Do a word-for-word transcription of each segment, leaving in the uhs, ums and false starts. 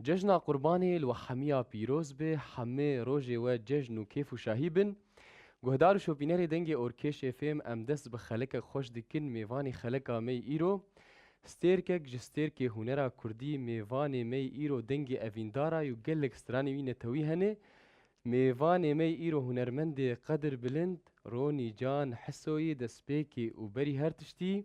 Cejna Qurbanê li we hemiya pîroz be, hemê rojê we cejn û kêf û şahî bin. Guhdar û şopînerê Dengê Orkêş F M, em dest bi xelekek xweş dikin, mêvanê xeleka me yê îro. Stêrkek ji stêrkê hunera kurdî, mêvanê me yê îro dengê evîndara û gelek stranê wî netewî hene. Mêvanê me yê îro hunermendê qedirbilind Ronî Can Hisoyê destpêkê û berî her tiştî.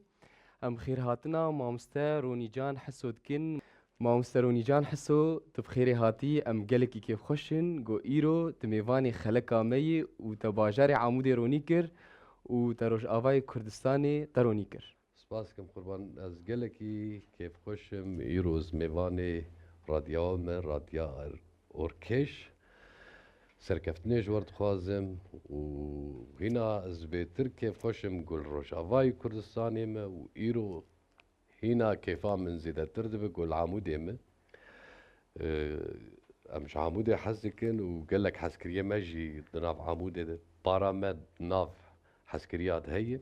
Em xêrhatina mamoste Ronî Can Hiso dikin. Mamoste Ronî Can Hiso, tu bi xêrê hatî, em gelekî kêfxweş in ku îro tu mêvanê xeleka me yî û te bajarê Amûdê ronî kir û te Rojavayê Kurdistanê te ronî kir. Spas dikim Qurban, ez gelekî kêfxweş im. Îro ez mêvanê radyoya me, Radya Orkêş, serkeftinê ji we re dixwazim û hîna ez bêtir kêfxweş im ku li Rojavayê Kurdistanê me û îro hîna kêfa min zêdetir dibe ku li Amûdê me. Ee, Em ji Amûdê hez dikin û gelek hezkiriyê me jî di nav Amûdê de, para me di nav hezkiriya de heye.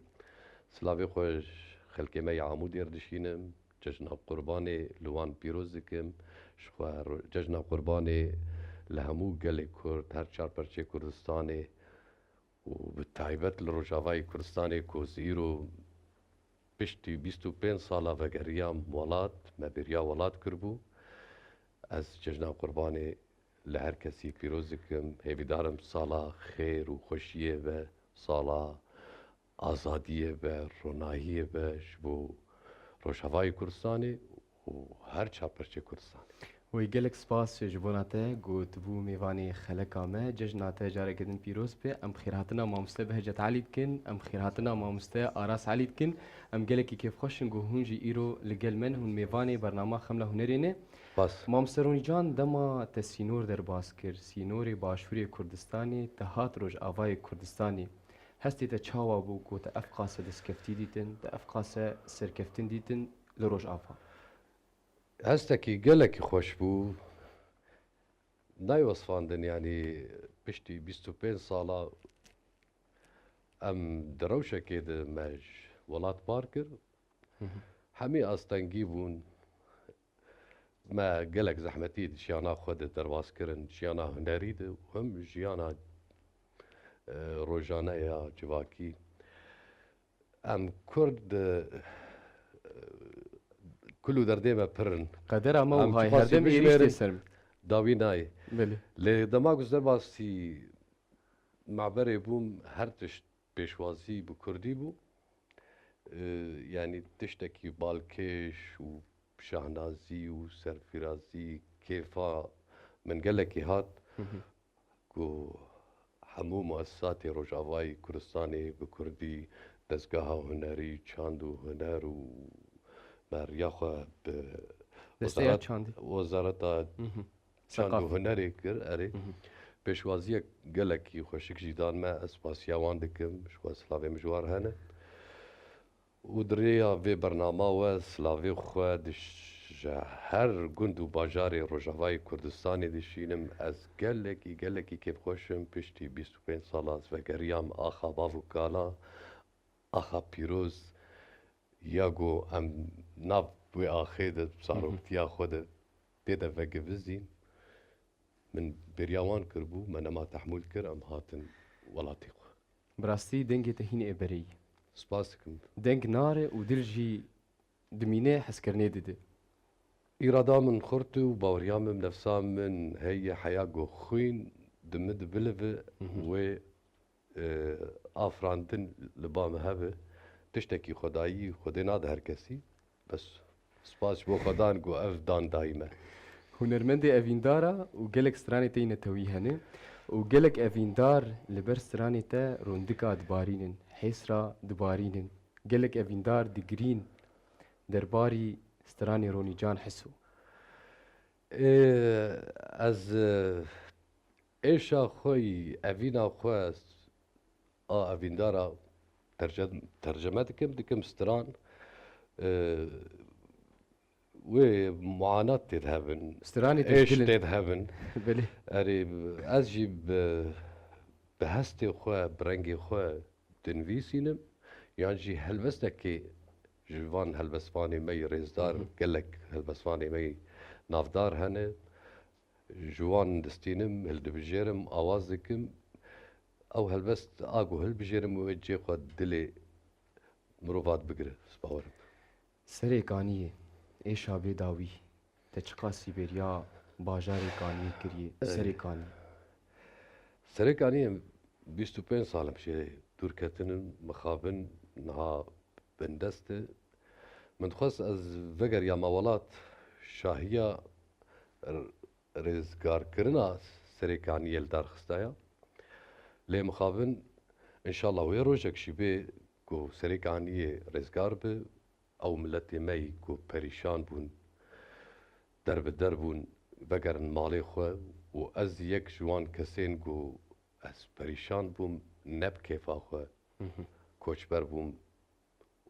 Silavê xwe ji xelkê me yê Amûdê re dişînim. Cejna Qurbanê li wan pîroz dikim. Ji xwe ro-, Cejna Qurbanê li hemû gelê Kurd, her çar perçê Kurdistanê û bi taybet li Rojavayê Kurdistanê ku ez îro piştî bîst û pênc sala vegeriyam welat, me bêriya welat kiribû. Ez Cejna Qurbanê li her kesî pîroz dikim. Hêvîdar im sala xêr û xweşiyê be, sala azadiyê be, ronahiyê be ji bo Rojavayê Kurdistanê û her çar perçê Kurdistanê. Wey gelek spas ji bona te ku tu bû mêvanê xeleka me. Cejna te careke din pîroz be. Em xêrhatina mamoste Behcet Elî dikin. Em xêrhatina mamoste Aras Elî dikin. Em gelekî kêfxweş in ku hûn jî îro li gel me ne, hûn mêvanê bernama Xemla Hunerê ne. Spas. Mamoste Ronî Can, dema te sînor derbas kir, sînorê Başûrê Kurdistanê, te hat Rojavayê Kurdistanê, hestê te çawa bû ku te ev qase destkeftî dîtin, te ev qase serkeftin dîtin li Rojava? Hestekî gelekî xweş bû. Nayê wesfandin, yanî piştî bîst û pênc sala em di rewşekê de me ji welat bar kir. Hı hı. Hemî astengî bûn. Me gelek zehmetî di jiyana xwe de derbas kirin, jiyana hunerî de û him jiyana, e, rojane ya civakî. Em Kurd, e, kul û derdê me pir in. Qedera me Em wiha ye, çiqasî herdem êrîş tê bijmêrin, ser me. Dawî nayê. Belê. Lê dema ku ez derbasî maberê bûm, her tişt pêşwazî bi kurdî bû. E, yanî tiştekî balkêş û şahnazî û serfîrazî, kêfa min gelekî hat. Hı hı. Ku hemû muessisatê Rojavayê Kurdistanê bi kurdî, dezgeha hunerî, çand û huner û me riya xwe bi Desteya wezara-, çandî. Wezareta Hı hı. çand û Seqafî. Hunerê kir, erê. Hı hı. Pêşwaziyek gelekî xweşik jî dan me, ez spasiya wan dikim, ji xwe silavê min ji wan re hene. Û di rêya vê bernama we silavê xwe di ş-, ji her gund û bajarê Rojavayê Kurdistanê dişînim. Ez gelekî, gelekî kêfxweş im. Piştî bîst û pênc sala ez vegeriyam axa bav û kala, axa pîroz ya ku em nav wê axê de, Hı hı. zaroktiya xwe de tê de vegivizîn. Min bêriya wan kiribû, me nema tehmûl kir, em hatin welatê xwe. Bi rastî dengê te hîn ê berê yî. Spas dikim. Deng nare û dil jî dimîne, hezkirinê dide. Îrada min xurt û baweriya min, nefsa min heye heya ku xwîn di min de bilive, Hı hı. wê, e, afirandin li ba min hebe, tiştekî xwedayî Xwedê nade her kesî. Bes, spas ji bo Xwedan ku ev dan dayî me. Hunermendê evîndar a û gelek stranê te yî netewî hene û gelek evîndar li ber stranê te rondika dibarînin, hêsra dibarînin. Gelek evîndar digirîn derbarî stranê Ronî Can Hiso. Ê, ez, e, êşa xwe yî, evîna xwe a evîndara terce-, terceme dikim, dikim stran, e, wê muanat tê de hebin, Stranê te êş dil in. tê de hebin. Belê. Erê, ez jî bi, bi hestê xwe, bi rengê xwe dinivîsînim, yan jî helbestekê ji van helbestvanê me yî rêzdar, Hı hı. gelek helbestvanê me yî navdar hene. Ji wan distînim, hildibijêrim, awaz dikim. Ew helbest a ku hilbijêrim wê cê xwe dilê mirova digire. Spawerim. Serê Kaniyê, êşa bê dawî, te çiqasî bêriya bajarê Kaniyê kiriye, Serê Kaniyê? Serê Kaniyê bîst û pênc sal im jê dûr ketinim, mixabin niha bindest e. Min dixwest ez vegeriyama welat, şahiya r-, rêzgarkirina Serê Kaniyê li dar xistaya. Lê mixabin, înşallah wê rojek jî bê ku Serê Kaniyê rêzgar bi, ew miletê me yî ku perîşan bûn, derbider bûn, vegerin malê xwe û ez yek ji wan kesên ku ez perîşan bûm, ne bi kêfa xwe Mhm. koçber bûm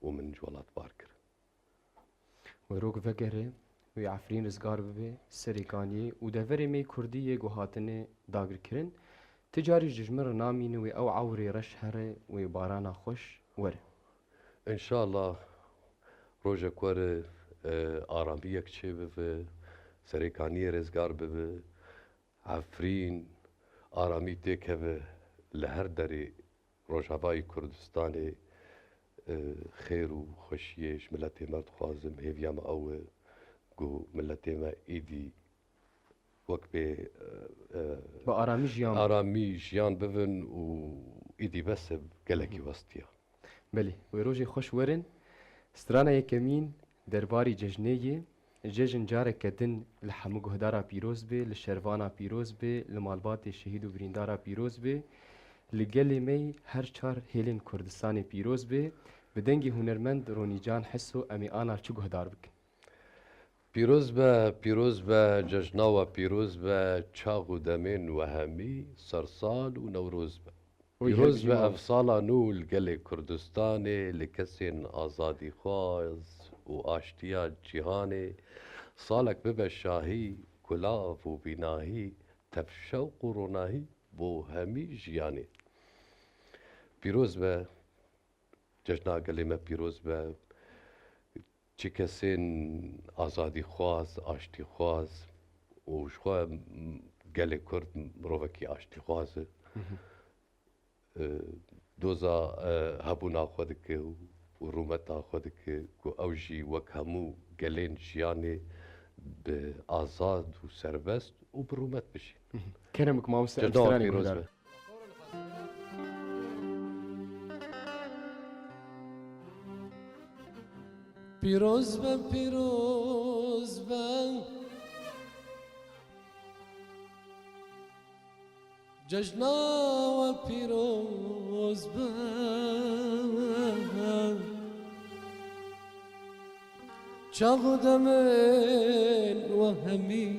û min ji welat bar kir. Wêrok vegere, wê Efrîn rizgar bibe, Serê Kaniyê û deverê me kurdî yê ku hatine dagirkirin. Ti carî ji min re namîne wê ew ewrê reş here, wê barana xweş were. Înşallah rojek were, e, aramiyek çêbibe, Serê Kaniyê rêzgar bibe, Efrîn, aramî têkeve, li her derê Rojavayê Kurdistanê, e, xêr û xweşiyê ji miletê me dixwazim. Hêviya me ew e ku miletê me êdî wek bê, e, e, Bi aramî jiyan. aramî jiyan bibin û êdî bes e, gelekî westiya. Belê, wê rojê xweş werin. Strana yekemîn derbarî cejnê ye. Cejn careke din li hemû guhdara pîroz be, li şervana pîroz be, li malbatê şehîd û birîndara pîroz be, li gelê me yî her çar hêlên Kurdistanê pîroz be. Bi dengê hunermend Ronî Can Heso em ê ana çi guhdar bikin? Pîroz be, pîroz be, cejna we pîroz be, çax û demên we hemî sersal û newroz be. Oy, Pîroz be hevdî ev sala nû li gelê Kurdistanê, li kesên azadîxwaz û aştiya cîhanê. Salek bibe şahî, kulav û bînahî, tev şewq û ronahî bo hemî jiyanê. Pîroz be, cejna gelê me pîroz be. Çi kesên azadîxwaz, aştîxwaz û ji xwe gelê Kurd mirovekî aştîxwaz e. Mhm. E, doza, e, hebûna xwe dike û, û rûmeta xwe dike ku ew jî wek hemû gelên jiyanê bi azad û serbest û bi rûmet bijî. Mhm. Kerem bikim, mamoste, Cejna em stranê pîroz guhdar be. Pîroz be, pîroz be. Cejna we pîroz be. Çax û demên we hemî,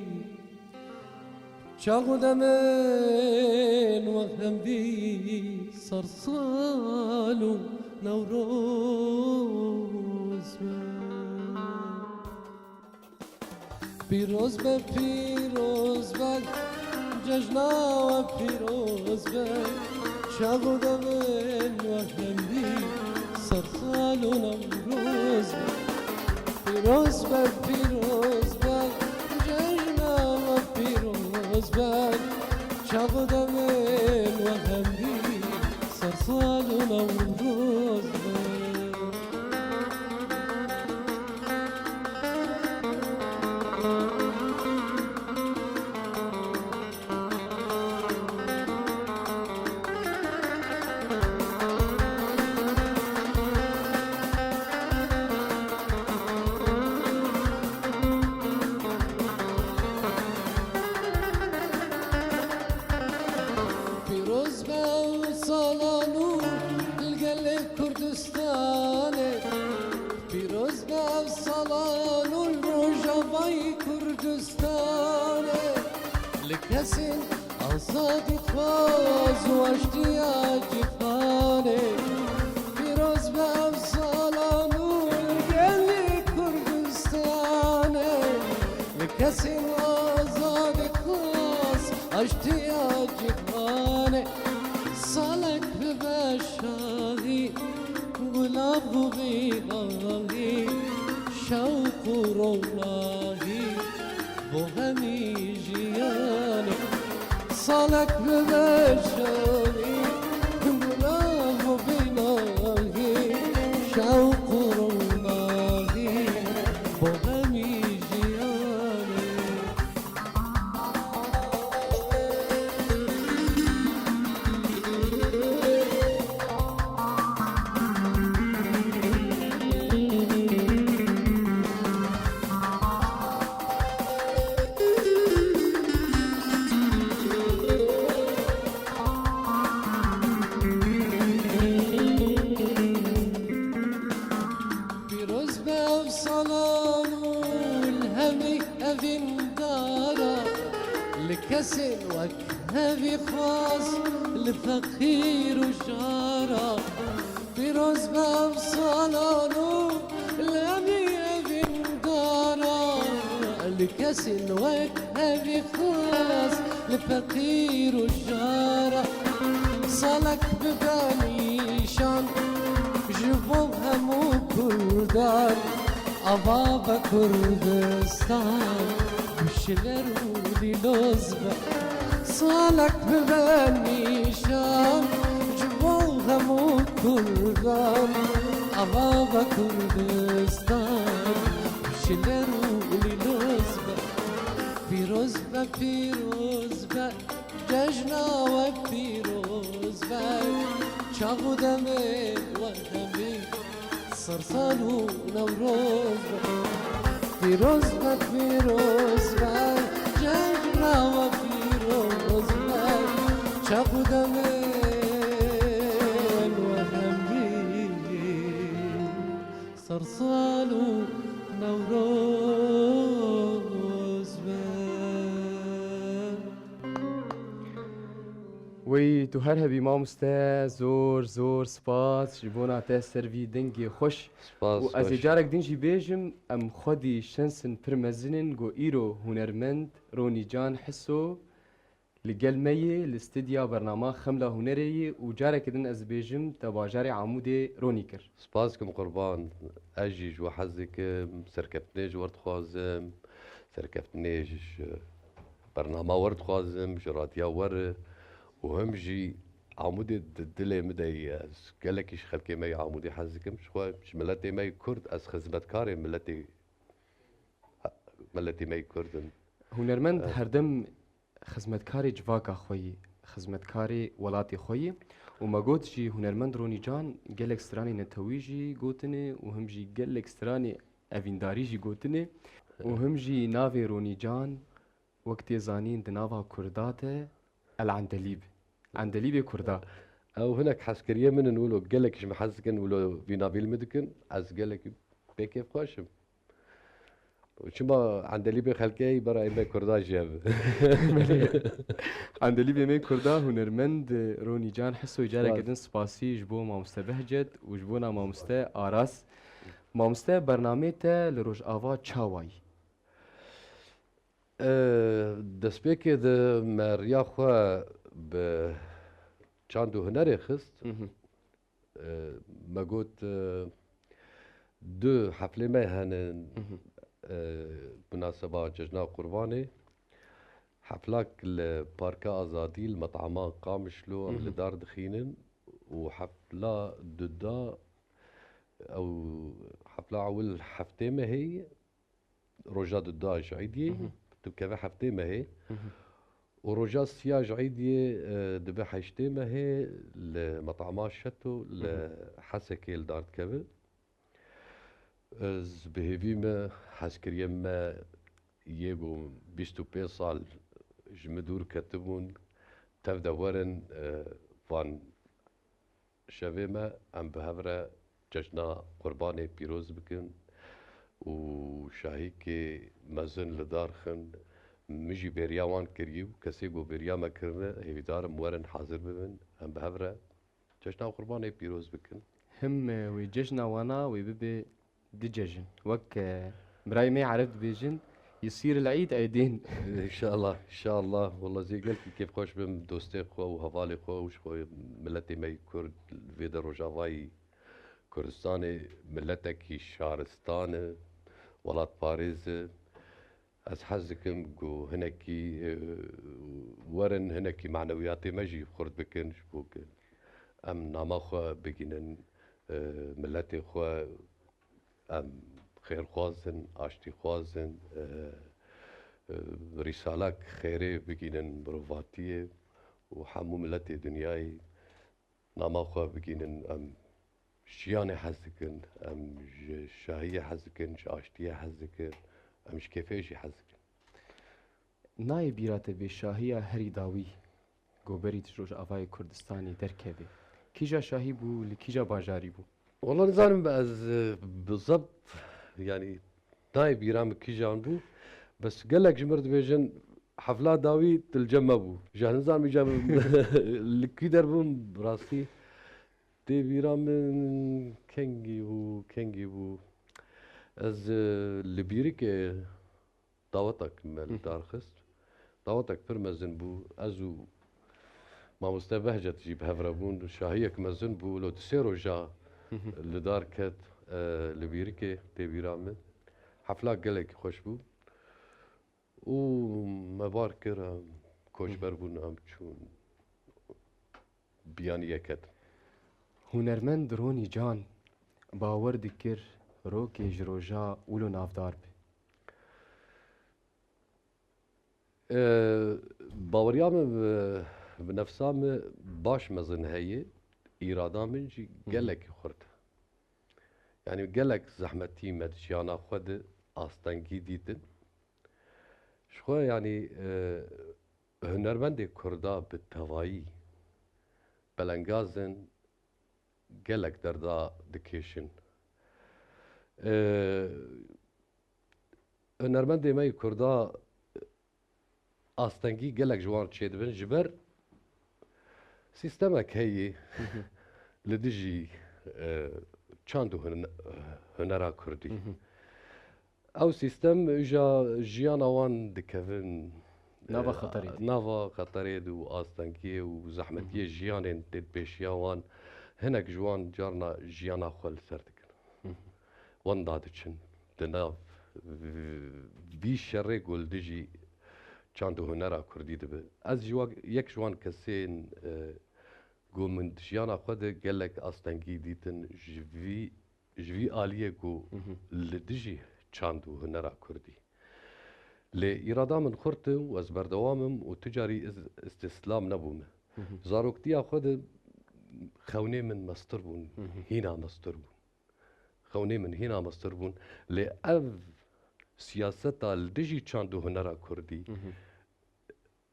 çax û demên we hemî sersal û newroz be. Pîroz be, pîroz be, cejna we pîroz be, çax û demên we hemî sersal û newroz be. Pîroz be, pîroz be, cejna we pîroz be, çax û demên we hemî sersal û newroz be. Pîroz be ev sala nû li gelê Kurdistanê. Pîroz be ev sala nû li Rojavayê Kurdistanê. Li kesên azadîxwaz û aştiya cîhanê. Pîroz be ev sala nû li gelê Kurdistanê. Li kesên azadîxwaz aştiya cîhanê. Salek bibe şahî, gulav û bînahî, şewq û ronahî bo hemî jiyan. Salek bibe şanî, guna û binahî, şewq û ronahî, bo hemî jiyanê. Pîroz be ev salan û li hemî evîndara, li kesên wek hevî xwaz, li feqîr û jara. Pîroz be ev salan û li hemî evîndara, li kesên wek hevî xwaz, li feqîr û jara. Salek bibe nîşan ji bo hemû kurdan, ava be Kurdistan, bi şiler û dîloz be. Salek bibe nîşan ji bo hemû kurdan, ava be Kurdistan, bi şiler û dîloz be. Pîroz be, pîroz be, cejna we pîroz be, çax û demê we hemî. Ser sal û Newroz be, pîroz be, pîroz be, cejna we pîroz be, çax û demên we hemî. Ser sal û Newroz be. Wey, tu her hebî mamoste, zor, zor spas ji bona te ser vî dengê xweş. Spas, û ez ê xweş. Carek din jî bêjim, em xwedî şensin pir mezin in ku îro hunermend Ronî Can Hiso li gel me yê, li stûdya bernama Xemla Hunerê yê û careke din ez dibêjim te bajarê Amûdê ronî kir. Spas kim qurban, ez jî ji we hez dikim, serkeftinê ji we dixwazim, serkeftinê ji bernama we dixwazim, ji radya we re û him jî Amûdê di dilê min de ye. Ez gelekî ji xelkê me yê Amûdê hez dikim. Ji xwe, ji miletê me yê Kurd, ez xizmetkarê miletê, miletê me yê Kurd im. Hunermend, eh, herdem xizmetkarê civaka xwe yî, xizmetkarê welatê xwe yî û me got jî hunermend Ronî Can gelek stranê netewî jî gotine û him jî gelek stranê evîndarî jî gotine û him jî navê Ronî Can wek tê zanîn di nava Kurda de El Endelîb. Endelîbê Kurda. Ew hinek hezkiriyê min in wilo gelek ji min hez dikin, wilo vî navî li min dikin. Ez gelekî pê kêfxweş im. Çima Endelîbê xelkê yî, berayê me Kurda jî ev. Endelîbê me Kurda hunermend Ronî Can Hisoy careke din spasî ji bo mamoste Behcet û ji bona mamoste Aras. Mamoste, bernamê te li Rojava çawa yî? E, destpêkê de me riya xwe bi çand û hunerê xist. Mhm. E, me got, e, du heflê me hene, mhm, e, bi naseba Cejna Qurbanê. Heflak li Parka Azadî, li met'ama Qamişlo em, mhm, li dar dixînin û hefla duda, ew hefla ewil heftê mehê ye, roja duda ji Îdiyê, mhm, dikeve heftê mehê. Mhm. Û roja siya ji Îdiyê, e, dibe heştê mehê li met'ama Şeto li, mhm, Hesekê li dar dikeve. Ez bi hêvî me, hezkiriyê me yê ku bîst û pênc sal ji min dûr ketibûn, tev de werin, e, van şevê me, em bi hev re Cejna Qurbanê pîroz bikin û şahîkê mezin li dar xin. Min jî bêriya wan kirî û kesê ku bêriya me kirine, hêvîdar im werin hazir bibin, em bi hev re Cejna Qurbanê pîroz bikin. Him, e, wê cejna wana wê bibe di cejin. Wek, e, birayê me Ereb dibêjin, yisîr el Eid eydên. Înşallah, înşallah. Wela ez ê gelkî kêfxweş bim, dostê xwe û hevalê xwe û ji xwe miletê me yî Kurd, vê de Rojavayî Kurdistanê miletekî şaristan e, welatparêz e. Ez hez dikim ku hinekî, e, werin hinekî manewiyatê me jî xurt bikin, ji bo ku em nama xwe bigînin, e, miletê xwe, em xêrxwaz in, aştîxwaz in, e, e, rîsalek xêrê bigînin mirovatiyê û hemû miletê dinyayê. Nama xwe bigînin, em ji jiyanê hez dikin, em ji şahiyê hez dikin, ji aştiyê hez dikin, em ji kêfê jî hez dikin. Nayê bîra te bê şahiya herî dawî, ku berî tu ji Rojavayê Kurdistanê derkevê. Kîja şahî bû, li kîja bajarî bû? Wala nizanim ez, e, bi zebt, yanî nayê bîra min kîjan bû. Bes gelek ji mir dibêjin, hefla dawî tu li cem me bû. Ji nizanim îca li kî der bûm, bi rastî tê bîra min kengî bû, kengî bû. Ez, e, li Bîrikê dawetek me li dar xist. Dawetek pir mezin bû. Ez û mamoste Behcet jî bi hev re bûn. Şahiyek mezin bû. Lo di sê roja li dar ket, e, li Bîrikê tê bîra min. Hefla gelekî xweş bû. Û me bar kir, em koçber bûn, em çûn Biyaniyê ket. Hunermend Ronî Can bawer dikir rokê ji roja wilo navdar be. E, baweriya min bi, bi nefsa min baş mezin heye, îrada min jî gelekî xurt. Yanî gelek zehmetî me di jiyana xwe de astengî dîtin. Ji xwe yanî, e, hunermendê Kurda bi tevayî belengaz in, gelek derda dikêşin. E, hunermendê me yê Kurda astengî gelek ji wan çêdibin, ji ber sîstemek heye li dijî, e, çand û hun-, hunera kurdî. Ew sîstem îja jiyana wan dikevin, nava e, xeterê de. Nava xeterê de û astengiyê û zehmetiyê jiyanên tê di pêşiya wan. Hinek ji wan carna jiyana xwe li ser dikin. Wenda diçin di nav vî şerê ku li dijî çand û hunera kurdî dibe. Ez ji wa-, yek ji wan kesên, e, ku min di jiyana xwe de gelek astengî dîtin ji vî, ji vî aliyê ku li dijî çand û hunera kurdî. Lê îrada min xurt e û ez berdewam im û tu carî ez îstîslam nebûme. Zaroktiya xwe de xewnê min mestir bûn, hîna mestir bûn. Xewnê min hîna mestir bûn. Lê ev siyaseta li dijî çand û hunera kurdî,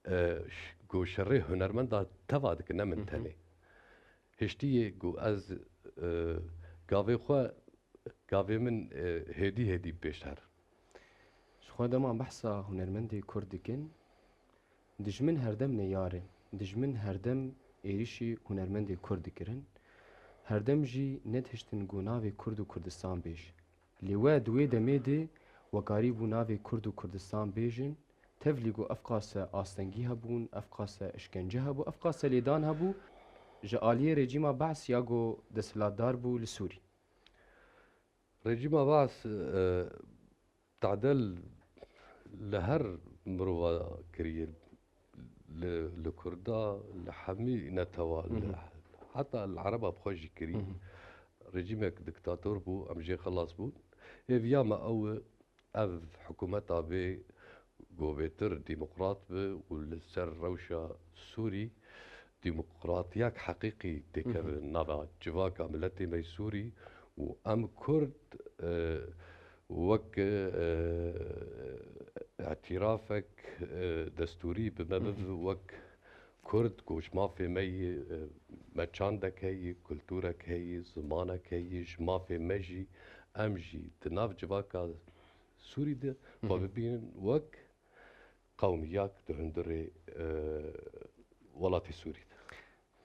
e, ş-, ku şerê hunermenda teva dike, ne min tenê. Hiştiyê ku ez, e, gavê xwe, gavê min, e, hêdî hêdî bi pêş herin. Ji xwe dema behsa hunermendê kurd dikin, dijmin herdem neyar e. Dijmin herdem êrişî hunermendê kurd dikirin. Herdem jî nedihiştin ku navê Kurd û Kurdistan bêje. Lê we di wê demê de wekarîbû navê Kurd û Kurdistan bêjin, tevlî ku evqase astengî hebûn, evqase işkence hebû, evqase lêdan hebû ji aliyê rejîma Be's ya ku desthilatdar bû li Sûrî. Rejîma Be's, e, tadel li her mirova kiriye, li, li Kurda, li hemî netewa, li, heta li Ereba bi xwe jî kirî. Rejîmek diktator bû, em jê xelas bûn. Hêviya me ew e, ev hikûmeta bê govêtir demokrat bi û li ser rewşa Sûrî demokratiyek heqîqî têkeve nava civaka miletê me yê Sûrî û em Kurd, e, wek, e, îtirafek, e, destûrî bi me bibe wek Kurd ku ji mafê me yê, e, me çandek heyî, kulturek heyî, zimanek heyî, ji mafê me jî, em jî di nav civaka Sûrî de xwe bibînin wek qewmiyek di hundirê, e, welatê Sûrî de.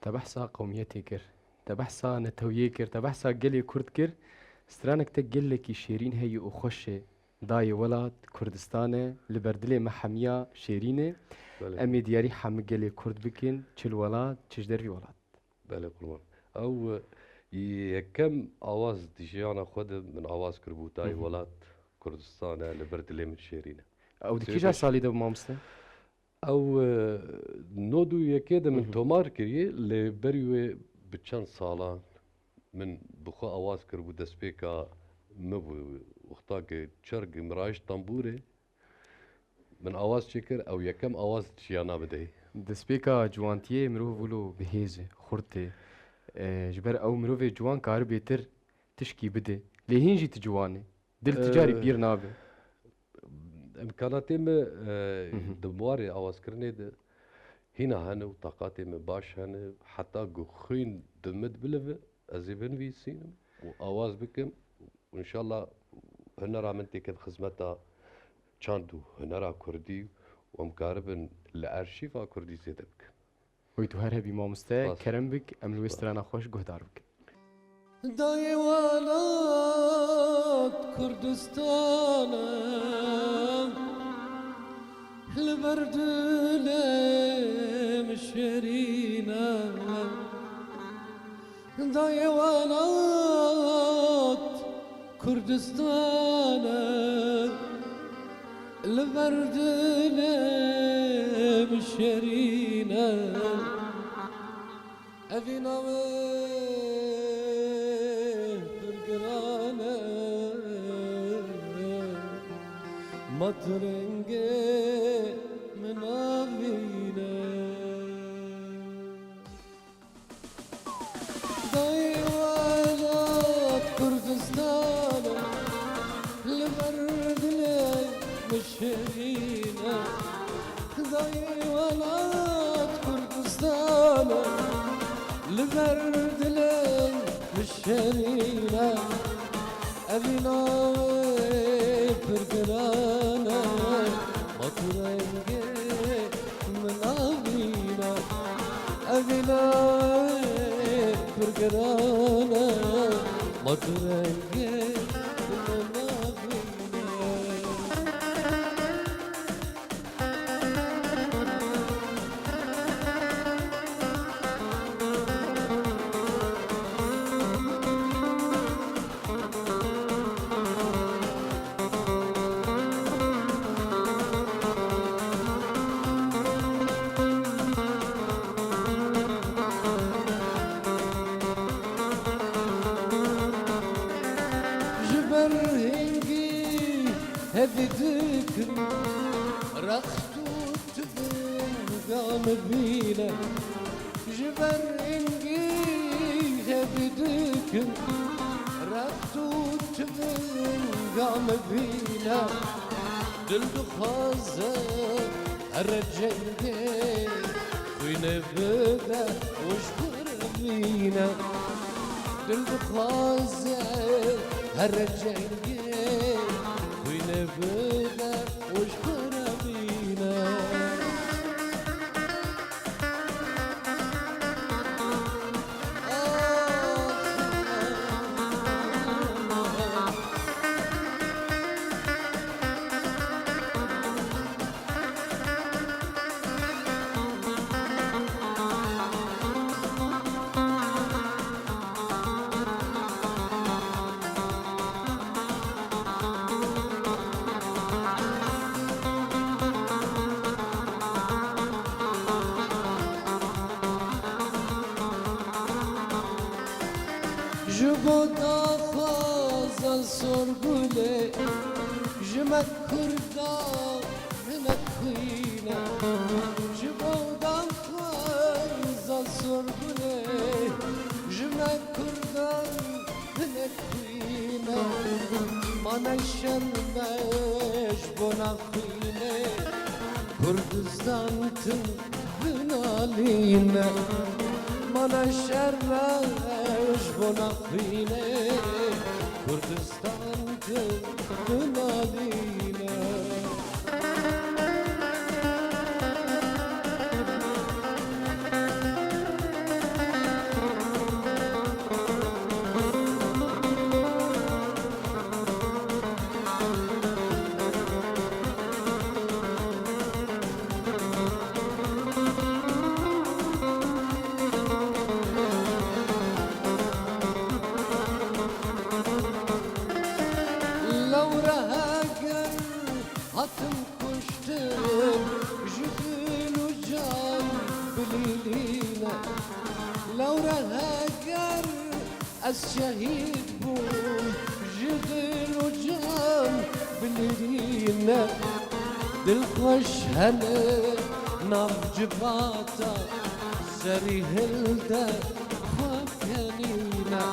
Te behsa qewmiyetê kir, te behsa netewiyê kir, te behsa gelê Kurd kir. Stranek te gelekî şêrîn heye û xweş e. Dayê welat Kurdistan e, li ber dilê me hemiya şêrîn e. Belê. Em ê diyarî hemî gelê Kurd bikin, çi li welat, çi ji dervî welat. Belê qurban. Ew, e, yekem awaz di jiyana xwe de min awaz kiribû, dayê welat Kurdistan e, li ber dilê min şêrîn e. Ew di kîja salî de bû, mamoste? Ew, e, nod û yekê de min Hı hı. tomar kiriye, lê berî wê bi çend salan min bi xwe awaz kiribû, destpêka min bû, wexta ku çerg min rayişt tembûrê, min awaz çêkir, ew yekem awaz çiyana bidê. Destpêka ciwantiyê mirov wilo bi hêz e, xurt e. E, ji ber ew mirovê ciwan kari bêtir tişkî bide. Lê hîn jî tu ciwan e. Dil tu carî Ee, pîr nabe. Imkanatê me, e, Hı hı. di warê awazkirinê de hîna hene û taqatê me baş hene. Heta ku xwîn di min de bilive, ez ê binivîsînim û awaz bikim. Înşallah hunera min têke di xizmeta çand û hunera kurdî û em karibin li erşîfa kurdî zêde bikin. Wê tu her hebî mamoste, Spas. kerem bik, em li wê Spas. strana xweş guhdar bikin. Dayê welat Kurdistan e, li ber dilê min şêrîn e. Dayê welat Kurdistan e, li ber dilê min şêrîn e. Evîna wê pir giran e, ma tu rengê min navîne. Dayê welat Kurdistan e, li ber dilê min şêrîn e. Dayê welat Kurdistan e, li ber dilê min şêrîn e. Evîna wê pir giran e, ma tu rengê min navîne. Evîna wê pir giran e, ma tu rengê min navîne. Ji ber hingî hevî dikim, rext û tivinga min bîne. Ji ber hingî hevî dikim, rext û tivinga min bîne. Dil dixwaze here cengê xwînê bide û ji xwe re bîne. Dil dixwaze here cengê xwînê bide û ji xwe re bîne. Ji bo daxwaza Sorgulê, ji me Kurda hinek xwîn e. Ji bo daxwaza Sorgulê, ji me Kurdan hinek xwîn e. Ma ne şerm e ji bo nexwînê, Kurdistan tim binalîne. Ma ne şerm e ji bo nexwînê, Kurdistan tim binalîne. Lewre heger Lewre heger ez şehîd bûm, ji dil û can binirîne. Dilxweş hene nav civata, serî hilde xwe kenîne.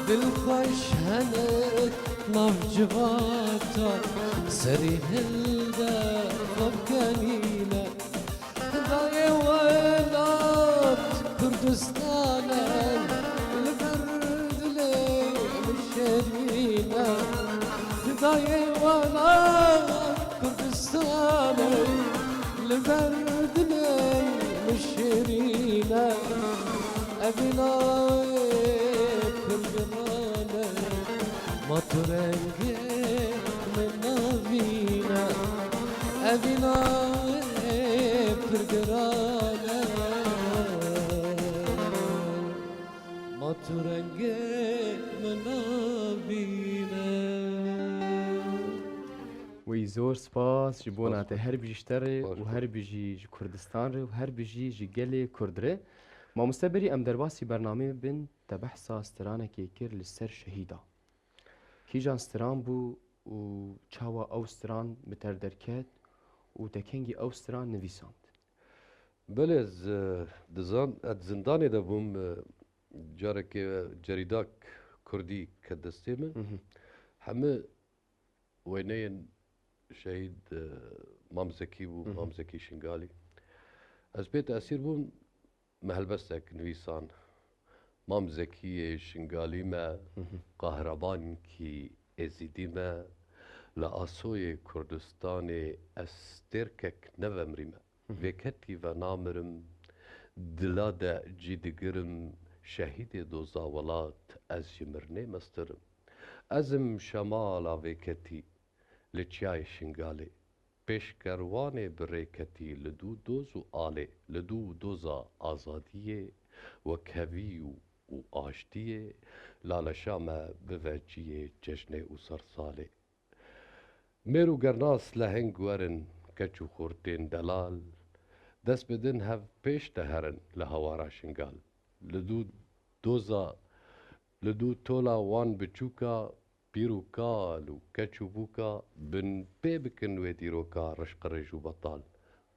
Dilxweş hene nav civata, serî hilde xwe kenîne. Dayê welat Kurdistane, li ber dilê min şêrîne. Dayê welat Kurdistane, li ber dilê min şêrîne. Evîna Kurdistane. Ma tu rengê min navîne, evîna wê pir giran e. Ma tu rengê min navîne. Wî zor spas ji bona te, her bijî ji te re û her bijî ji Kurdistan re û her bijî ji gelê Kurd re. Mamoste, berî em derbasî bernameyê bin, te behsa stranekê kir li ser şehîda. Kîjan stran bû û çawa ew stran bi te re derket û te kengî ew stran nivîsand? Belê, ez, e, di zan-, ez di zindanê de bûm, e, carekê cerîdak kurdî ket destê min. Mhm. Hemî wêneyên şehîd, e, Mam Zekî bû, Mhm. Mam Zekî Şingalî. Ez pê tesîr bûm, me helbestek nivîsan. Mam Zekiyê Şingalî me, Mhm. Qahremankî Êzîdî me, li asoyê Kurdistanê ez stêrkek nevemrîme. Mhm. Vêketî venamirim, dila de cî digirim, şehîdê doza welat, ez ji mirinê mestir im. Ez im şemala vêketî, li çiyayê Şingalê, pêşkerwanê bi rêketî li dû doz û alê, li dû doza azadiyê, wekhevî û, û aştiyê, laleşa me bive ciyê cejnê û sersalê. Mêr û gernas leheng werin, keç û xortên delal, dest bidin hev pêş de herin li hawara Şingal. Li dû doza, li dû tola wan biçûka, pîr û kal û keç û bûka, bin pê bikin wê dîroka rişqirêj û betal.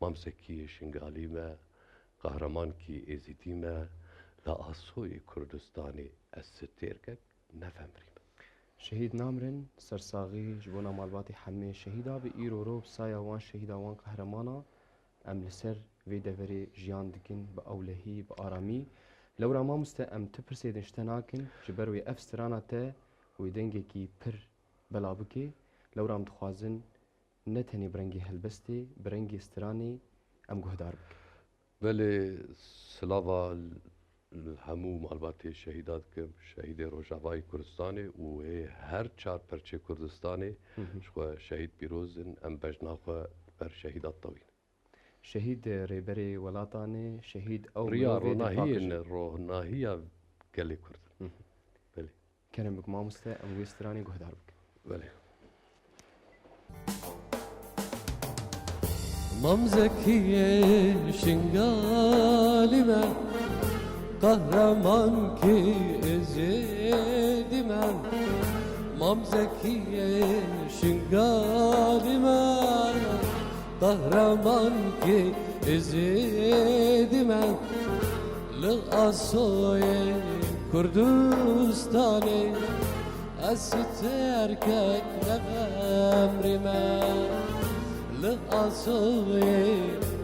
Mam Zekiyê Şingalî me, Qahremankî Êzîdî me, li asoyê Kurdistanê ez stêrkek nevemrîme. Şehîd namirin, sersaxî ji bona malbatê hemê şehîda bi. Îro ro bi saya wan şehîda, wan qehreman a, em li ser vê deverê jiyan dikin bi ewlehî, bi aramî. Lewra mamoste, em tu pirsê din ji te nakin, ji ber wê ev strana te wê dengekî pir bela bike. Lewra em dixwazin ne tenê bi rengê helbestê, bi rengê stranê em guhdar bikin. Belê, silava li hemû malbatê şehîda dikim, şehîdê Rojavayê Kurdistanê û wê her çar perçê Kurdistanê Hı hı. ji xwe şehîd pîroz in, em bejna xwe li ber şehîda tewîn. Şehîd rêberê welatan e, şehîd ew Riya mirovê ronahiyê dilpakij e. ne, ronahiya gelê Kurd. Hı hı. Belê. Kerem bik mamoste, em wê stranê guhdar bikin. Belê. Mam Zekiyê Şingalî me, Qahremankî Êzîdî me. Mam Zekiyê Şingalî me, Qahremankî Êzîdî me. Li asoyê Kurdistanê ez terkek nevemrîme. Li asoyê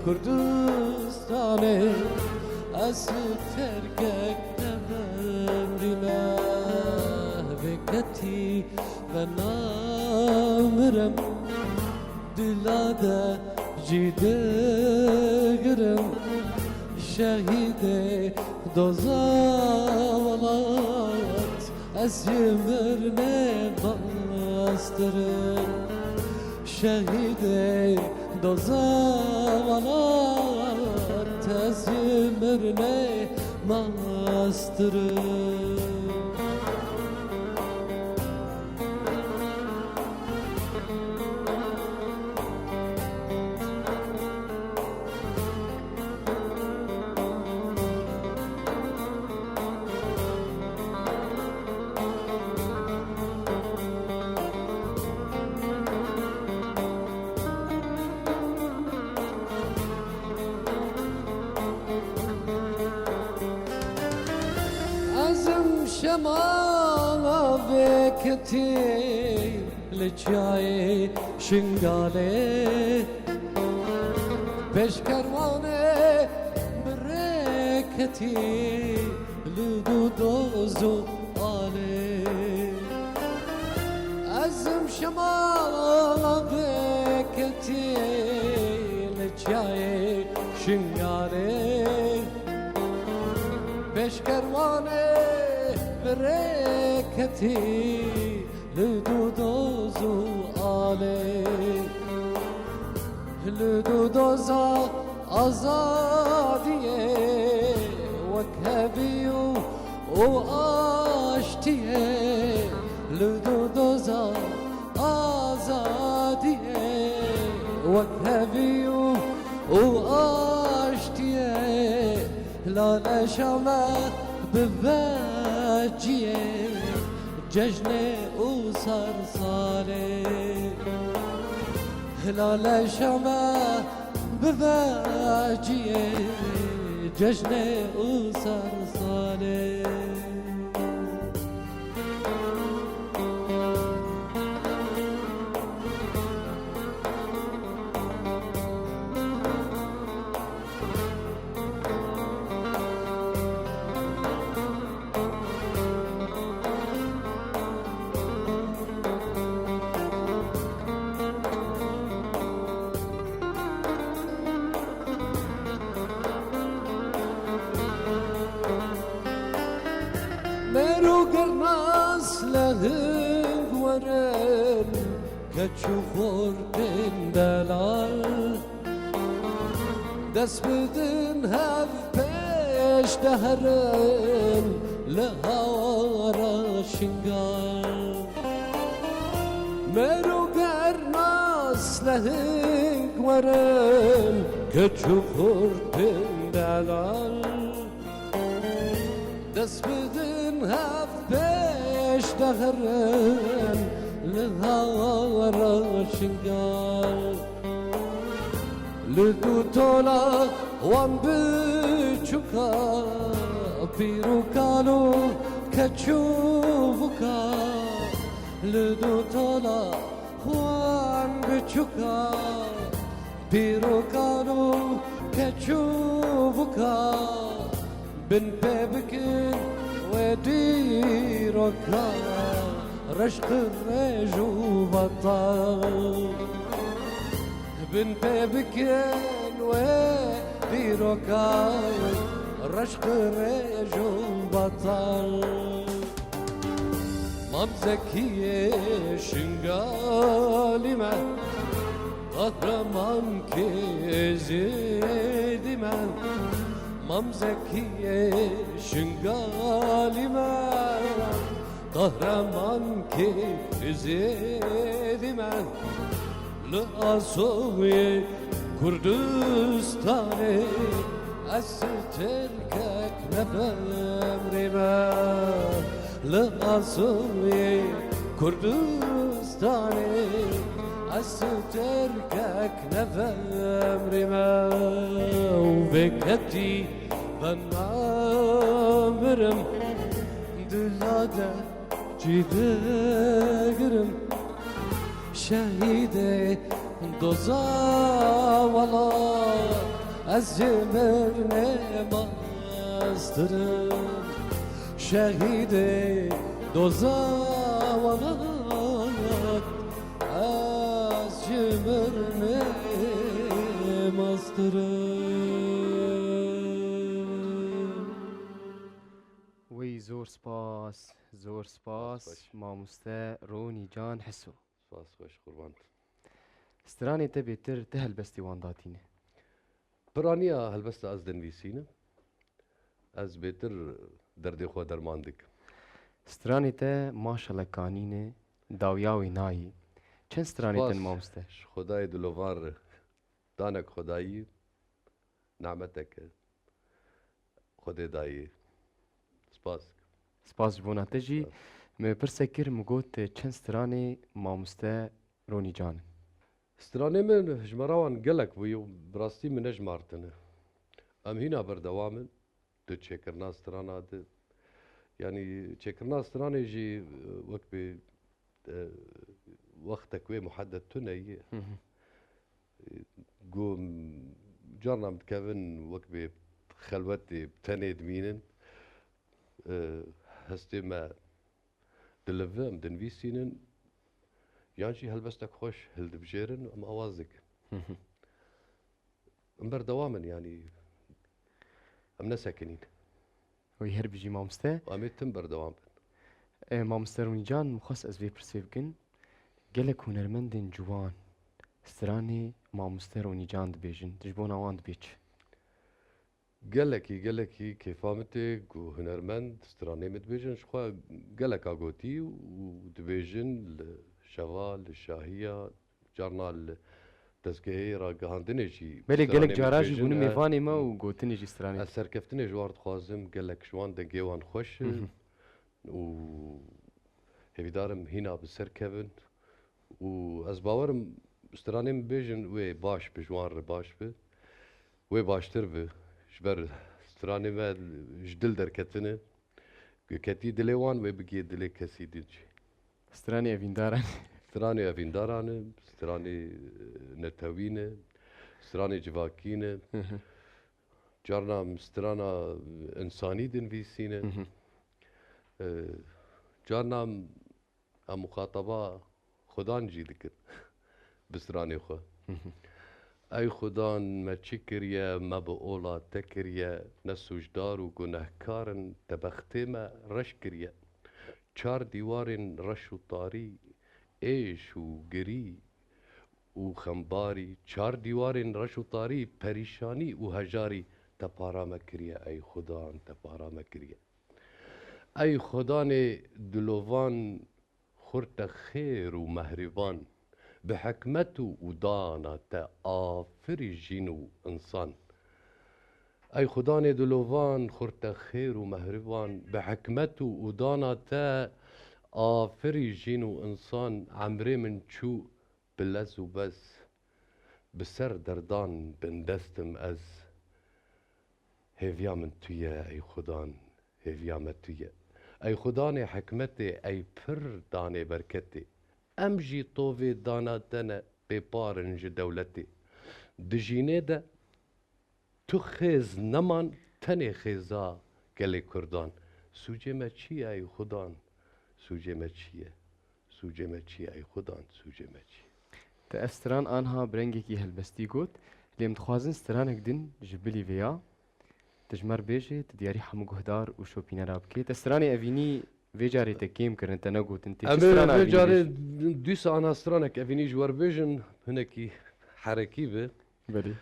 Kurdistanê ez terkek nevemrîme. Vêketî venamirim, dila de jî digirim, şehîdê doza welat, ez ji mirinê mastirim. Şehîdê doza welat, ez ji mirinê mastirim. Şema vêketî li çiyayê Şingalê, pêşkerwanê bi rê ketî li dû doz û alê. Ez im şema vêketî li çiyayê Şingalê, pêşkerwanê bi rê ketî li dû doz û alê. Li dû doza azadiyê wek hevî û, û aştiyê. Li dû doza azadiyê wek hevî û, û aştiyê. Lale şame bi veciyê cejnê û sersalê. Lale şame bi veciyê cejnê û sersalê. Mêr û gernas lehing werin, keç û xortên delal. Dest bidin hev pêş de herin, li hawara Şingal. Mêr û gernas lehing werin, keç û xortên delal. Dest bidin hev pêş de herin, li hawara Şingal. Li dû tola wan biçûka, pîr û kal û keç û vuka. Li dû tola wan biçûka, pîr û kal û keç û vuka. Bin pê bikin wê dîroka, reşq, rêj û vatal. Bin pê bikin wê dîroka, reşq, rêj û vatal. Mam Zekiyê Şingalî me, Qehreman kê Êzidî me. Mam Zekiyê Şingalî me, Qehreman kê Êzidî me. Li asoyê Kurdistanê ez Tirkek ne vemrê me. Li asoyê Kurdistanê ez Tirkek ne vemrê me. Û vê ketî venamirim, dila de çî digirim. Şehîdê doza welat, ez ji mirinê mastirim. Şehîdê doza welat, ez ji mirinê mastirim. Wey zor spas, zor spas, Spas xweş. Mamoste Ronî Can Heso. Spas xweş, qurban. Stranê te bêtir ti helbestî wan datîne? Piraniya helbesta ez dinivîsînim. Ez bêtir derdê xwe derman dikim. Stranê te maşallah kanîne, dawiya wê nayê. Çend stranê te Spas. Mamoste? Ji Xwedayê dilovar danek Xwedayî. Nimetek e. Xwedê dayî. Spas dikim. Spas ji bona te jî. Spas. Me pirsek kir, min got, çend stranê mamoste Ronî Can in? Stranê min ji me re wan gelek bûye û bi rastî min nejmartine. Em hîna berdewam in di çêkirina strana de. Yanî çêkirina stranê jî, e, wek bê, e, wextek wê muheddet tune ye. Hı hı. E, ku carna em dikevin wek bê xelwetê bi tenê dimînin. E, hestê me dilive, em dinivîsînin. Yan jî helbestek xweş hildibijêrin, em awaz dikin. Hı hı. Em berdewam in, yanî em nesekinîn. Wî her bijî mamoste. Em ê tim berdewam bin. E, mamoste Ronî Can, min xwest ez vê pirsê bikin. Gelek hunermendên ciwan stranê mamoste Ronî Can dibêjin. Tu ji bona wan dibê çi? Gelekî, gelekî kêfa min tê ku hunermend stranê min dibêjin. Ji xwe geleka gotî û dibêjin li şeva, li şahiya, carna li dezgehê ragihandinê jî Belê stranê gelek min cara jî dibêjin. bûne E, mêvanê me û gotinê jî stranê. Ez serkeftinê ji wan dixwazim, gelek ji wan dengê wan xweş e. Hı hı. Û hêvîdar im hîna bi ser kevin. Û ez bawer im stranê min bêjin wê baş bi, ji wan re baş bi. Wê baştir bi. Ji ber stranê me ji dil derketine. Ku ketî dilê wan, wê bigihê dilê kesî din jî. Stranê evîndaran. Stranê evîndaran e, stranê, e, netewî ne, stranê civakî ne. Hı hı. Carna em strana însanî dinivîsîne. Hı hı. E, carna em em muxataba Xudan jî dikin bi stranê xwe. Hı hı. Ey Xudan, me çi kiriye, me bi ola te kiriye, ne sûcdar û gunehkar in, te bextê me reş kiriye. Çar dîwarên reş û tarî, êş û girî û xembarî, çar dîwarên reş û tarî, perîşanî û hejarî, te para me kiriye, ey Xudan, te para me kiriye. Ey Xudanê dilovan, xurte xêr û mehrîban, bi hikmet û, û dana te afirî jîn û însan. Ey Xudanê dilovan, xurte xêr û mehrîban, bi hikmet û, û dana te afirî jîn û însan, emrê min çû bi lez û bez, bi ser derdan bindest im ez. Hêviya min tu ye, ey Xudan, hêviya me tu ye. Ey Xudanê hikmetê, ey pir danê berketê. Em jî tovê dana te ne, bêpar in ji dewletê. Dijînê de tu xêz neman, tenê xêza gelê Kurdan. Sûcê me çi ye ey Xudan? Sûcê me çi ye? Sûcê me çi ye ey Xudan? Sûcê me çi ye? Te ev stran anha bi rengekî helbestî got, lê em dixwazin stranek din ji bilî vê ya. Tu ji me re bêje, tu diyarî hemû guhdar û şopînera bikê. Te stranê evînî vê carê te kêm kirin, te negotin. Tê Em çi ê strana vê evînî carê bêjî? Dîsa anha stranek evînî ji we re bêjin, hinekî herekî be. Belê.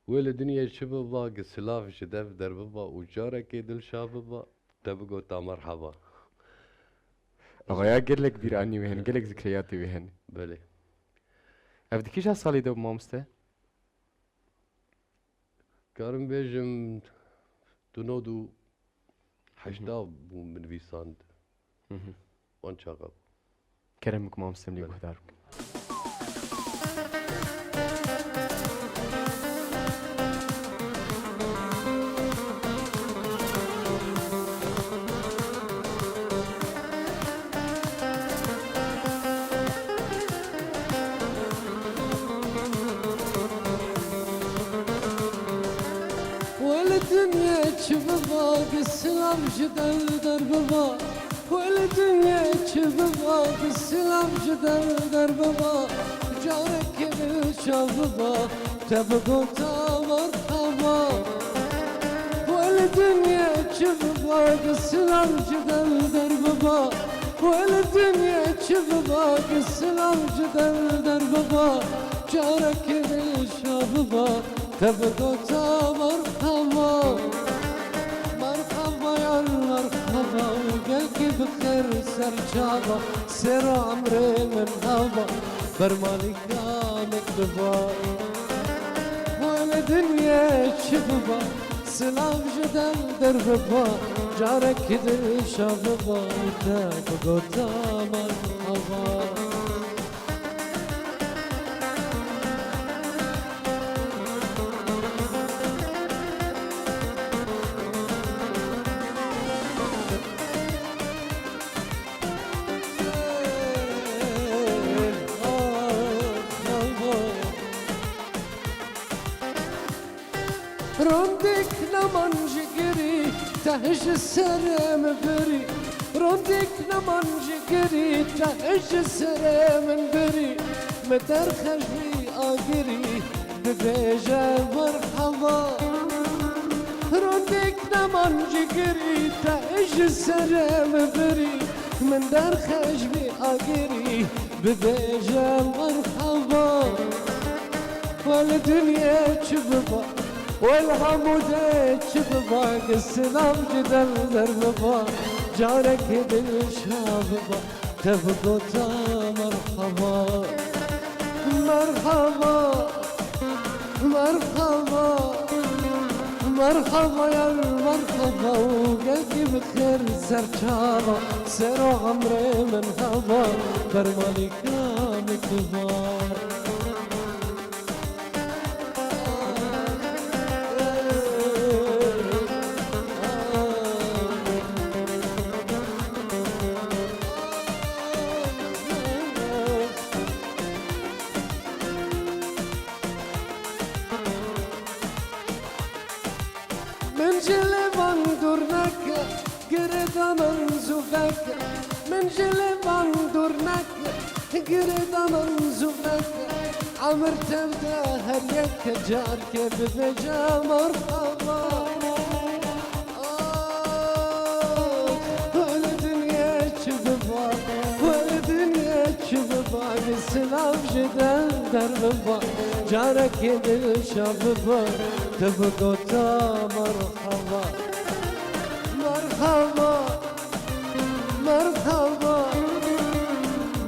Wê li dinyê çi biba, gi silav ji dev derbiba û carekê dilşa biba, te bigota merheba. Avaya gelek bîranî wê hene, gelek zikriyatê wê hene. Belê. Ev di kîja salî de bû, mamoste? Karim bêjim, du nod û heşta bû min nivîsand. Hı hı. Wan çaxa bû. Kerem bikim, mamoste, em lê guhdar bikin. Wele dinyê çi biba, gi silav ji dev derbiba. Wele dinyê çi biba, gi silav ji dev derbiba. Carekê dilşa biba, te bigota merheba. Wele dinyê çi biba, gi silav ji dev derbiba. Wele dinyê çi biba, gi silav ji dev derbiba. Carekê dilşa biba, te bigota merheba. Merheba yar merheba, gelkî bi xêr ser çava. Sêra emrê min heba, bermalî kamek biba. Wele dinyê çi biba, silav ji dev derbiba. Carekî dilşa biba, te bigota merheba. Rondek neman ji girî, te ji serê min birî. Rondek neman ji girî, te ji serê min birî. Min derxe ji vî agirî, bibêje merheba. Rondek neman ji girî, te ji serê min birî. Min derxe ji vî agirî, bibêje merheba. Wele dinyê çi biba, wele hemû dê çi biba, gi silav ji dev der biba, carekê dilşa biba, te bigota merheba. Merheba, merheba, merheba yar merheba û gelkî bi xêr serçava, sero emrê min heba, bermalîka min kibar. Min ji lêvan dûr neke, girêda min zû veke. Min ji lêvan dûr neke, girêda min zû veke. Emir tev de her yeke, carke bibêje merhaba. Ah, wele dinyê çi biba, wele dinyê çi biba, bi silav ji dev der biba, carekê dilşa biba, te bigota merhaba. Merhaba, merhaba,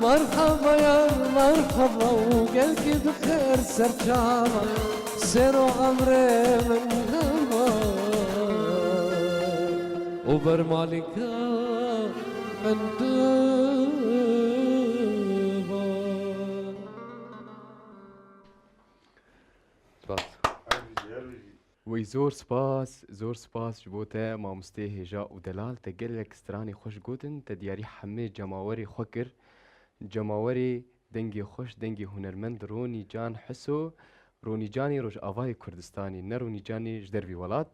merhaba yar merhaba û gelkî bi xêr serçava, sero emrê min hema û bermalîka min diba. Spas. Wey zor spas, zor spas ji bo te mamostê hêja û delal, te gelek stranê xweş gotin, te diyarî hemê cemawerê xwe kir. Cemawerê dengê xweş, dengê hunermend Ronî Can Hiso, Ronî Canê Rojavayê Kurdistanê, ne Ronî Canê ji dervî welat.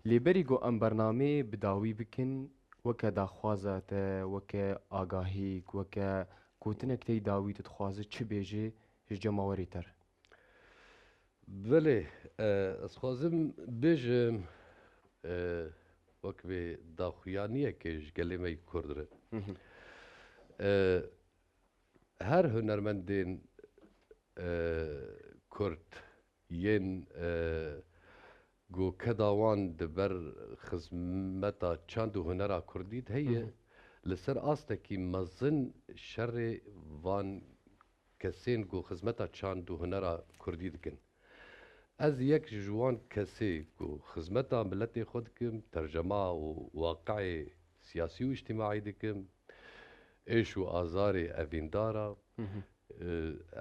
Lê berî ku em bernameyê bi dawî bikin, weke daxwaza te, weke agahîk, weke gotinek tey dawî tu dixwaze çi bêjî ji cemawerê te re? Belê, e, ez xwazim bêjim, e, wek vê daxuyaniyeke ji gelê me yî Kurd re. Hı hı. E, her hunermendên, e, Kurd yên, e, ku keda wan di ber xizmeta çand û hunera Kurdî de heye, Hı hı. li ser astekî mezin şerê van kesên ku xizmeta çand û hunera Kurdî dikin. Ez yek ji wan kesê ku xizmeta miletê xwe dikim, tercema û waqiê siyasî û îctimaî dikim, êş û azarê evîndar a. Hı hı.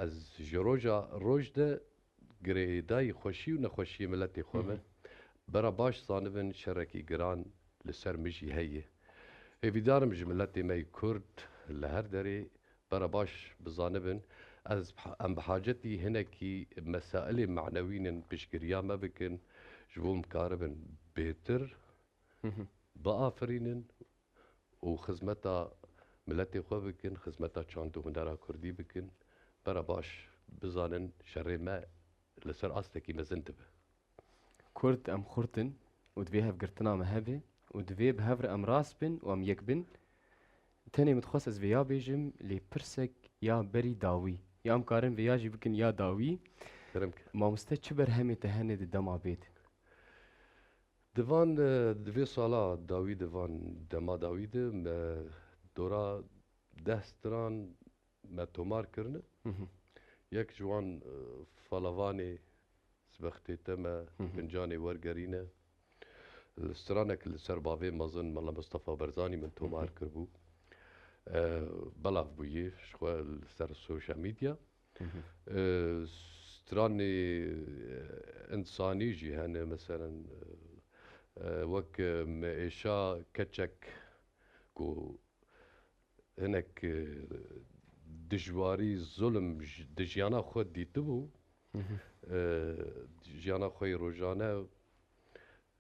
Ez ji roja roj de girêdayî xweşî û nexweşiyê miletê xwe Hı hı. me. Bera baş zanibin şerekî giran li ser min jî heye. Hêvîdar im ji miletê me yî Kurd li her derê bera baş bizanibin. Ez, em bi hacetî hinekî mesailê manewî nin piştgiriya me bikin, ji bo em karibin bêtir Hı hı. biafirînin û xizmeta miletê xwe bikin, xizmeta çand û hunera Kurdî bikin. Bera baş bizanin şerê me li ser astekî mezin dibe. Kurd em xurt in û divê hevgirtina me hebe û divê bi hev re em rast bin û em yek bin. Tenê min dixwest ez vê ya bêjim, lê pirsek ya berî dawî. Ya em karin vê ya jî bikin ya dawî. Kerem ke. Mamoste, çi berhemê te hene di dema bê de? Di van, e, di vê sala dawî de, van dema dawî de me dora deh stran me tomar kirine. Hı hı. Yek ji wan, e, Falavanê Sibextê te me Hı hı. Pincanê wergerîne. Li stranek li ser bavê mezin Mela Mustafa Barzanî min tomar Hı hı. kiribû. E, belav bûyî ji xwe li ser social media. Hı hı. E, stranê, e, însanî jî hene, meselen, e, e, wek, e, me êşa keçek ku hinek, e, dijwarî, zulm ji, di jiyana xwe dîtibû, Hı hı. e, jiyana xwe yê rojane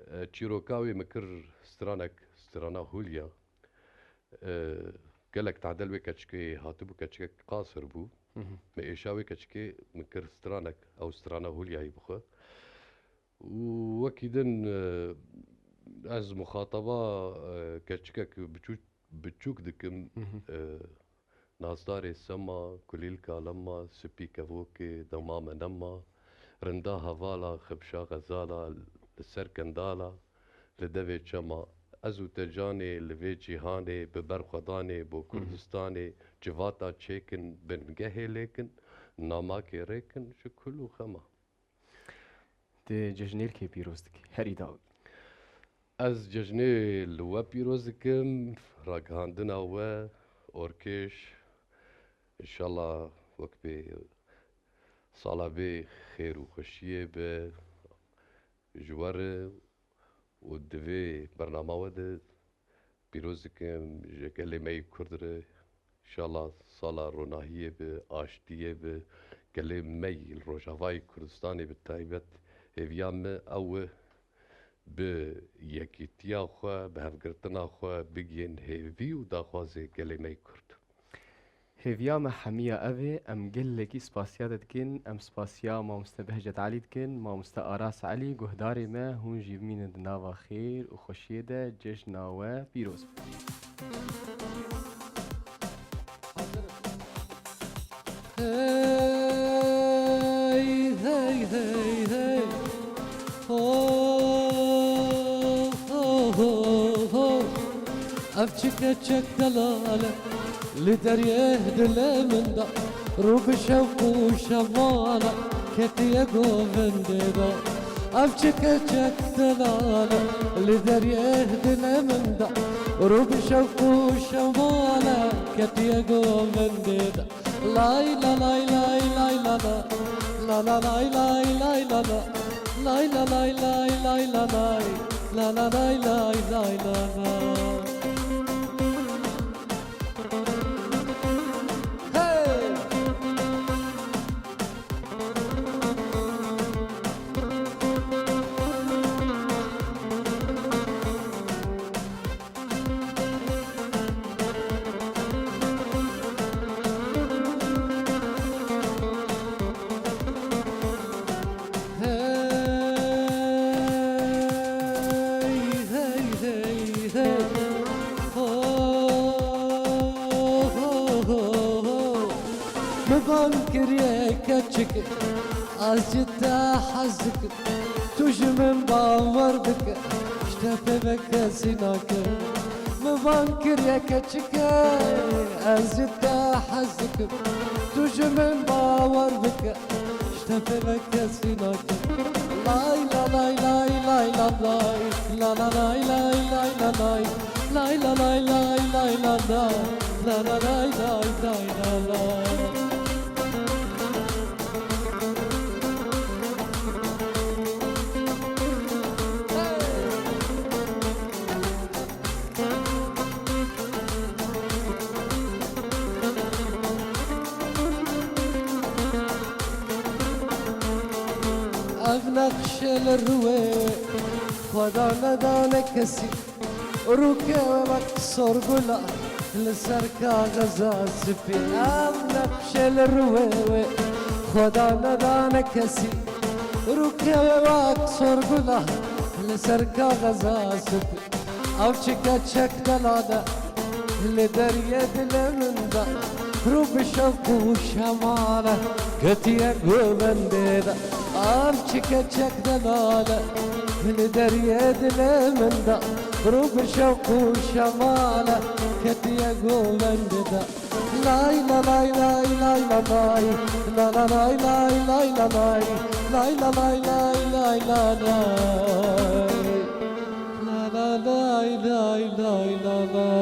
E, çîroka wê min kir stranek, strana Hulya. E, gelek tadel wê keçikê hatibû, keçikek qasir bû. Hı hı. Min êşa wê keçikê min kir stranek, ew strana Hulyayê bixwe. Û wekî din, e, ez muxataba, e, keçikek biçû-, biçûk dikim. Hı hı. E, Nasdarê sema, kulîlka lema, sipî kevokê, dema me nema, rinda hevala, xibşa xezala, li ser kendala, li devê çema. Ez û te canê li vê cîhanê, bi ber xwe danê bo Kurdistanê, civata çêkin, bingehê lêkin, namakê rêkin, ji kul û xema. Tu cejnê li kê pîroz dikî? Herî dawî. Ez cejnê li we pîroz dikim, ragihandina we, orkêş. Înşallah wek bê sala bê xêr û xweşiyê be ji we re û di vê bernama we de pîroz dikim ji gelê me yê Kurd re. Înşallah sala ronahiyê be, aştiyê be, gelê me yê li Rojavayê Kurdistanê bi taybet hêviya me ew e, bi yekîtiya xwe, bi hevgirtina xwe bigihên hêvî û daxwazê gelê me yê Kurd. Hêviya me hemiya ev ê, em gelekî spasiya te dikin, em spasiya mamoste Behcet Elî dikin, mamoste Aras Elî, guhdarê me, hûn jî bimînin di nava xêr û xweşiyê de, cejna we pîroz be. Hey, hey, hey, hey. Ho, ho, ho, ho. Ev çi keçek delal e, li deriyê dilê min de, rû bi şewq û şemala ketiye govendê de. Ev çi keçek delal e, li deriyê dilê min de, rû bi şewq û şemala ketiye govendê de. Lay la lay lay lay la la. La la lay lay lay la la. Lay la lay lay lay la lay. La la lay lay lay la la. Hey! Hey, hey, hey, hey. Ho, ho, ho, ho. Min bang kiriye keçik, ez ji te hez dikim. Tu ji min bawer bike, ji te pê ve kesî nake. Min bang kiriye keçike, ez ji te hez dikim. Tu ji min bawer bike, ji te pê ve kesî nake. Lay la lay lay lay la lay. La la lay lay lay la lay. Lay la lay lay lay la lay. La la lay lay lay la lay. Ev nexşe li rûyê Xweda nedane kesî. Rûkê wê wek sorgula li ser kaxeza spî. Ev nexşe li rûyê wê Xweda nedane kesî. Rûkê wê wek sorgula li ser kaxeza spî. Ev çi keçek delal e, li deriyê dilê min de, rû bi şewq û şemale ketiye govendê de. Ev çi keçek delal e, li deriyê dilê min de, rû bi şewq û şemale ketiye govendê de. Lay la lay lay lay la lay. La la lay lay lay la lay. Lay la lay lay lay la lay. La la lay lay lay la lay.